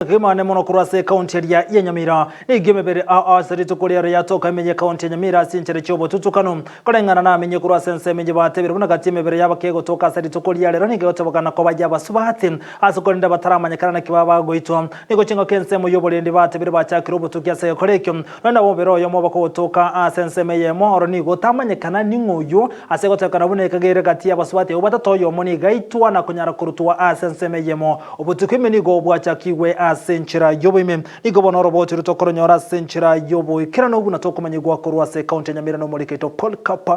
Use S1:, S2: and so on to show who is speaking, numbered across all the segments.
S1: Kegima mono korwa ase ekaunti eria ya Nyamira. Nigo emebere ao ase rituko riaro yatoka ime y'ekaunti ya Nyamira ase enchera chi'obotutukanu. Koreng'ana namenye korwa ase ensemo eye batebire buna gati emebere yabo kegotoka ase rituko ria rero nigo egotebekana koba y'abasubati ase korende bataramanyekana naki baba bagoitwa. Nigo chingaki ensemo y'oborendi batebire bachakire obotuki ase egekora ekio. Nonya nabo omobere oyomo bakogotoka ase ensemo eyemo oro nigo otamanyekana ning'o oyio ase egotebekana buna ekagere gati y'abasubati abwo batato oyomo nigo aitwa na konyara korutwa ase ensemo eyemo. Obotuko ime nigo bwachakigwe ase enchera y'oboime. Nigo bono oroboti rotokoronyora ase enchera y'oboikeranu buna tokomanyigwa korwa ase ekaunti ya Nyamira nomoriki oito Polycarp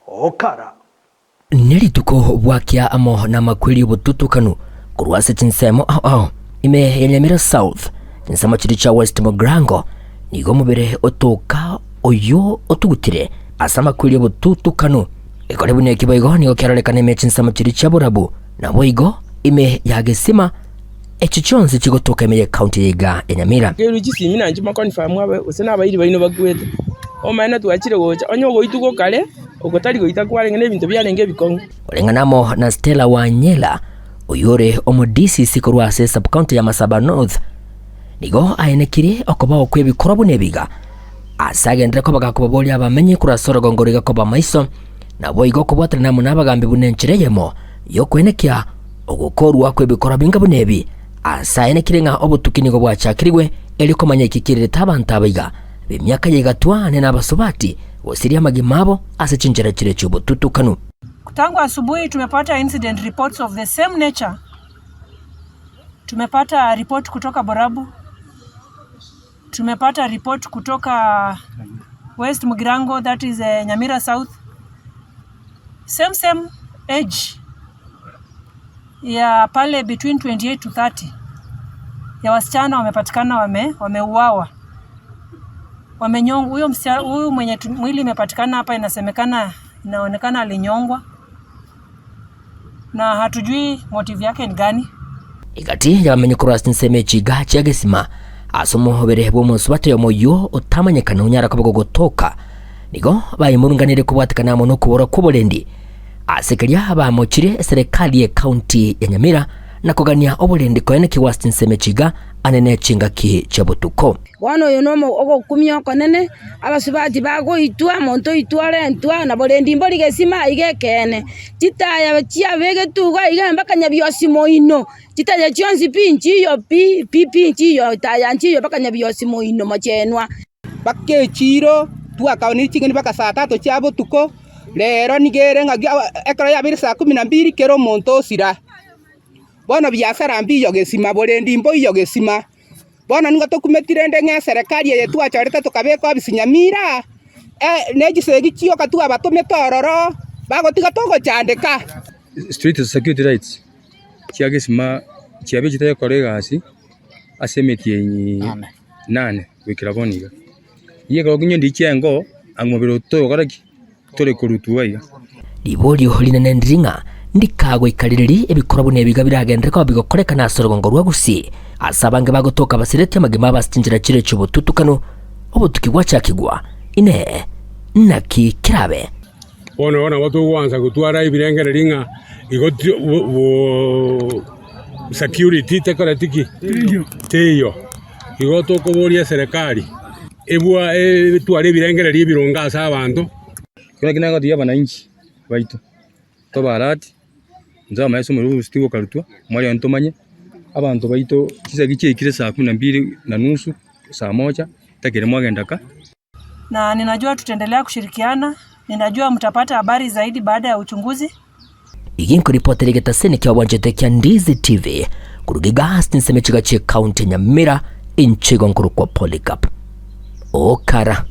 S1: Okara.
S2: Nerituko bwakia amo namakweri y'obotutukanu korwa ase chinsemo ao ao ime ya Nyamira South, chinsemo chiria chia West Mugirango, nigo omobere otoka oyio otugutire ase amakweri y'obotutukanu. Ekore buna eki boigo nigo kiarorekana ime chinsemo chiria chia Borabu, naboigo ime ya Gesima, echio chionsi chigotoka ime y'ecounty eye iga ya Nyamira.
S3: Kerwe chisimi nainche moconfirm abe gose nabairi baino bakwete. Omaene twachire gocha, onye ogoitwa gokare, oko tari goita kwarenge na ebinto biarenge ebikong'u.
S2: Koreng'ana amo na Stella Wanyela, oyio ore omo DCC korwa ase sub-county ya Masaba North, nigo aenekirie okobao kw'ebikorwa buna ebiga, ase agenderere koba gakobaboria abamenyi korwa ase orogongo roiga koba maiso, naboigo kobwatanana amo nabagambi buna enchera eyemo y'okoenekia ogokorwa kw'ebikorwa binga buna ebi, ase aenekire ng'a obotuki nigo bwachakirigwe erio komanya eki kererete abanto abaiga b'emiaka ya igatwa ane na abasubati gosiria amagima abo ase chinchera chire chi'obotutukanu.
S4: Tangu asubuhi tumepata incident reports of the same nature. Tumepata report kutoka Borabu, tumepata report kutoka West Mugirango that is Nyamira South. Same same age ya pale between 28 to 30 ya wasichana wamepatikana wame, wameuawa wamenyongwa. Huyo msichana huyu mwenye mwili imepatikana hapa inasemekana inaonekana alinyongwa na hatujui motive yake ni gani.
S2: Egati y'abamenyi korwa ase ensemo echiga chia gesima ase omobere bw'omosubati oyomo oyio otamanyekana onyara koba gogotoka, nigo baimurunganirie kobwatekana amo nokobora kw'oborendi ase keria bamochirie eserekari y'ecounty ya Nyamira na kogania oborendi koenekigwa ase chinsemo echiga ane ne chingaki chia botuko.
S5: Bono oyo nomo ogokumia okonene, abasubati bagoitwa, omonto oitwa orentwa, na borendi mbori gesima aiga ekeene. Chitaya chiabegetwe iga aiga mpaka nyabiosi moino, chitaya chionsi pi nchiyo pi pi pi nchiyo etaya nchiyo mpaka nyabiosi moino mochenwa.
S6: Mpaka echiiro twakaonire ching'eni mpaka saa tatu chia botuko, rero nigo ere ng'a ekero yabeire saa kumi na mbiri kera omonto osira. Bono biasara mbiyo gesima, borendi mboiyo gesima. Bono nigo tokumeti rende ng'a eserekari eye twachorete tokabeka obisi Nyamira, ne chisegi chioka twabatomete ororo, bagotiga togochandeka.
S7: Street security lights chia gesima chiabeire chitagokora egasi ase emetienyi nane goikera bono iga. Iga ekero okinywa ndichi engo, ang'e mobere oo togokora ki? Tore korutwa iga.
S2: Riborio rinene ndiri ng'a ndikagoikarereri ebikorwa buna ebiga biragenderere koba bigokorekana ase orogongo rwa Gusii, ase abange bagotoka basiretie amagima abo ase chinchera chire chi'obotutukanu, obotuki gwachakigwa. Inee! Naki kerabe?
S8: Bono igo nabo togwansa gotwara ebirengererio ng'a igo security tekoreti ki? Teiyo. Igo tokoboria eserekari ebwa etware ebirengererio ebironge ase abanto.
S7: Ekero naki nagotebi abananchi baito, tobe alert, inche amaene ase omorero oborusia tigokarutwa, mwaria ntomanye, abanto baito chisegi chiaikire saa kumi na mbili na nusu, saa moja, takere mwagenda ka.
S4: Na ninajua tutaendelea kushirikiana, ninajua mtapata habari zaidi baada ya uchunguzi.
S2: Iga nkoripotera egetaseni kia obwanchete kia Ndizi TV koruga iga ase chinsemo chiga chie county ya Nyamira inche igo nkorokwa Polycarp Okara.